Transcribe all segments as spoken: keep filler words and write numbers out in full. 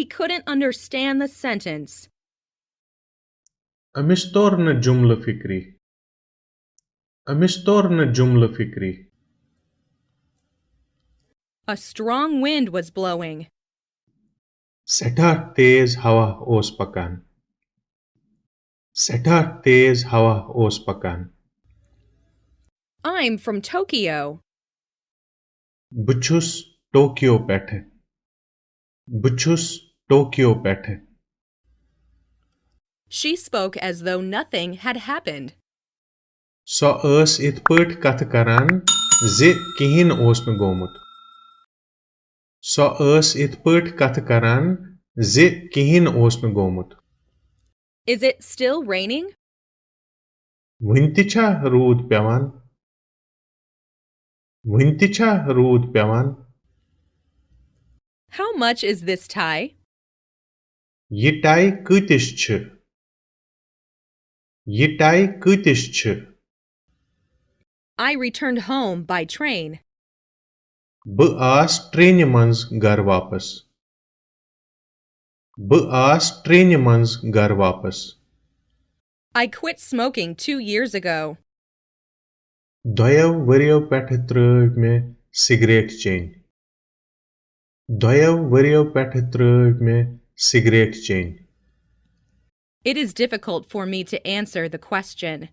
He couldn't understand the sentence. أمِس توٚر نہٕ جملہٕ فِکری۔ أمِس توٚر نہٕ جملہٕ فِکری۔ A strong wind was blowing. سٮ۪ٹھاہ تیز ہوا اوس پکان۔ سٮ۪ٹھاہ تیز ہوا اوس پکان۔ I'm from Tokyo. بہٕ چھُس ٹوکیو پٮ۪ٹھٕ۔ بہٕ چھُس ٹوکیو پٮ۪ٹھٕ۔ She spoke as though nothing had happened. سۄ ٲس یِتھ پٲٹھۍ کتھٕ کران زِ کِہیٖنۍ اوس نہٕ گوٚمُت۔ سۄ ٲس یِتھ پٲٹھۍ کتھٕ کران زِ کِہیٖنۍ اوس نہٕ گوٚمُت۔ Is it still raining? وُنہِ تہِ چھا روٗد پٮ۪وان؟ وُنہِ تہِ چھا روٗد پٮ۪وان؟ How much is this tie? یہِ ٹاے کۭتِس چھِ؟ یہِ ٹاے کۭتِس چھِ؟ I returned home by train. بہٕ آس ٹرینہِ منٛز گَرٕ واپس۔ بہٕ آس ٹرینہِ منٛز گَرٕ واپس۔ I quit smoking two years ago. دۄیو ؤرِیو پٮ۪ٹھٕ ترٛٲو مےٚ سگریٹ چیٚنۍ۔ دۄیو ؤرِیو پٮ۪ٹھٕ ترٛٲو مےٚ سگریٹ چیٚنۍ۔ It is difficult for me to answer the question.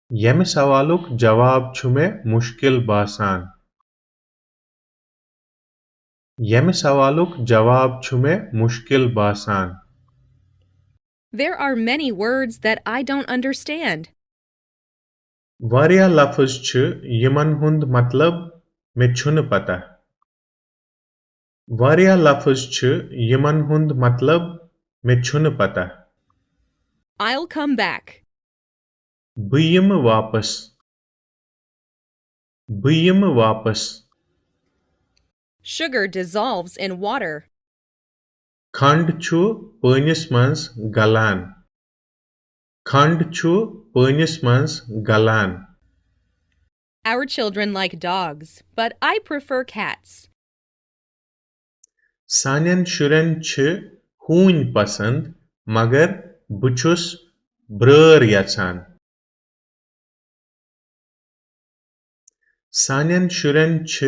ییٚمہِ سوالُک جواب چھُ مےٚ مُشکِل باسان۔ ییٚمہِ سوالُک جواب چھُ مےٚ مُشکِل باسان۔ There are many words that I don't understand. واریاہ لفظ چھِ یِمن ہُنٛد مطلب مےٚ چھُنہٕ پتہ۔ واریاہ لفظ چھِ یِمن ہُنٛد مطلب مےٚ چھُنہٕ پتہ۔ I'll come back. بہٕ یِمہٕ واپس۔ بہٕ یِمہٕ واپس۔ Sugar dissolves in water. کھنٛڈ چھُ پٲنِس منٛز گلان۔ کھنٛڈ چھُ پٲنِس منٛز گلان۔ Our children like dogs, but I prefer cats. سانٮ۪ن شُرٮ۪ن چھِ ہوٗنۍ پسنٛد، مگر بہٕ چھُس برٛٲر یژھان۔ سانٮ۪ن شُرٮ۪ن چھِ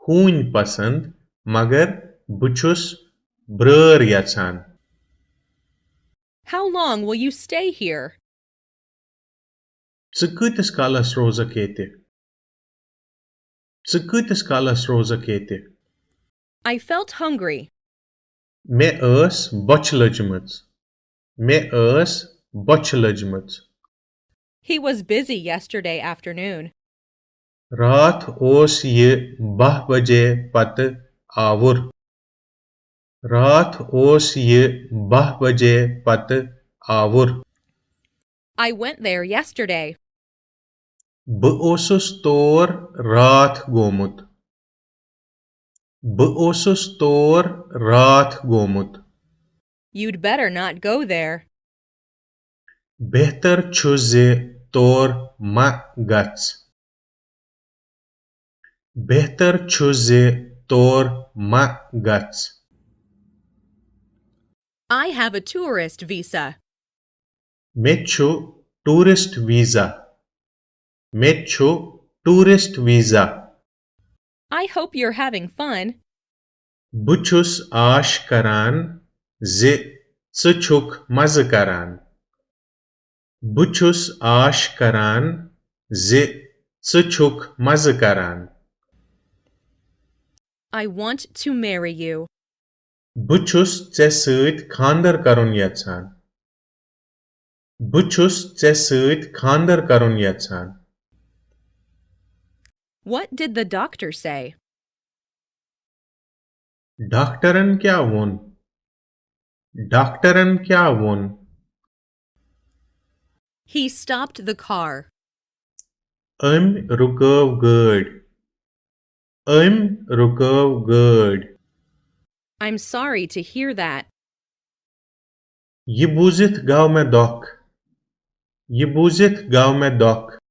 ہوٗنۍ پسنٛد، مگر بہٕ چھُس برٛٲر یژھان۔ How long will you stay here? ژٕ کۭتِس کالس روزکھ ییٚتہِ؟ ژٕ کۭتِس کالس روزکھ ییٚتہِ؟ I felt hungry. مےٚ ٲس بۄچھِ لٔجمٕژ۔ مےٚ ٲس بۄچھِ لٔجمٕژ۔ He was busy yesterday afternoon. راتھ اوس یہِ باہ بجے پتہٕ آوُر۔ راتھ اوس یہِ باہ بجے پتہٕ آوُر۔ I went there yesterday. بہٕ اوسُس تور راتھ گوٚمُت۔ بہٕ اوسُس تور راتھ گوٚمُت۔ You'd better not go there. بہتر چھُ زِ تور مہ گژھ۔ بہتر چھُ زِ تور مہ گژھ۔ I have a tourist visa. مےٚ چھُ ٹوٗرسٹ ویزا۔ مےٚ چھُ tourist visa. I hope you're having fun. بہٕ چھُس آش کران زِ ژٕ چھُکھ مزٕ کران۔ بہٕ چھُس آش کران زِ ژٕ چھُکھ مزٕ کران۔ I want to marry you. بہٕ چھُس ژےٚ سۭتۍ خانٛدر کرُن یژھان۔ بہٕ چھُس ژےٚ سۭتۍ خانٛدر کرُن یژھان۔ What did the doctor say? ڈاکٹرن کیٛاہ ووٚن؟ ڈاکٹرن کیٛاہ ووٚن؟ He stopped the car. أمۍ رُکٲو گٲڑۍ۔ أمۍ رُکٲو گٲڑۍ۔ I'm sorry to hear that. یہِ بوٗزِتھ گوٚو مےٚ دۄکھ۔ یہِ بوٗزِتھ گوٚو مےٚ دۄکھ۔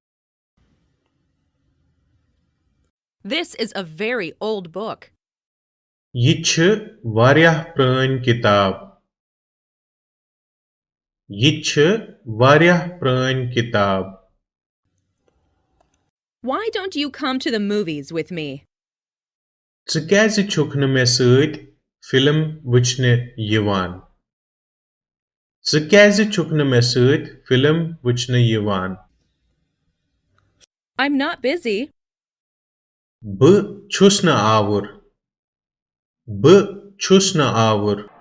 This is a very old book. یہِ چھِ واریاہ پرٛٲنۍ کِتاب۔ یہِ چھِ واریاہ پرٛٲنۍ کِتاب۔ Why don't you come to the movies with me? ژٕ کیٛازِ چھُکھ نہٕ مےٚ سۭتۍ فلم وٕچھنہِ یِوان؟ ژٕ کیٛازِ چھُکھ نہٕ مےٚ سۭتۍ فلم وٕچھنہِ یِوان؟ I'm not busy. بہٕ چھُس نہٕ آوُر۔ بہٕ چھُس نہٕ آوُر۔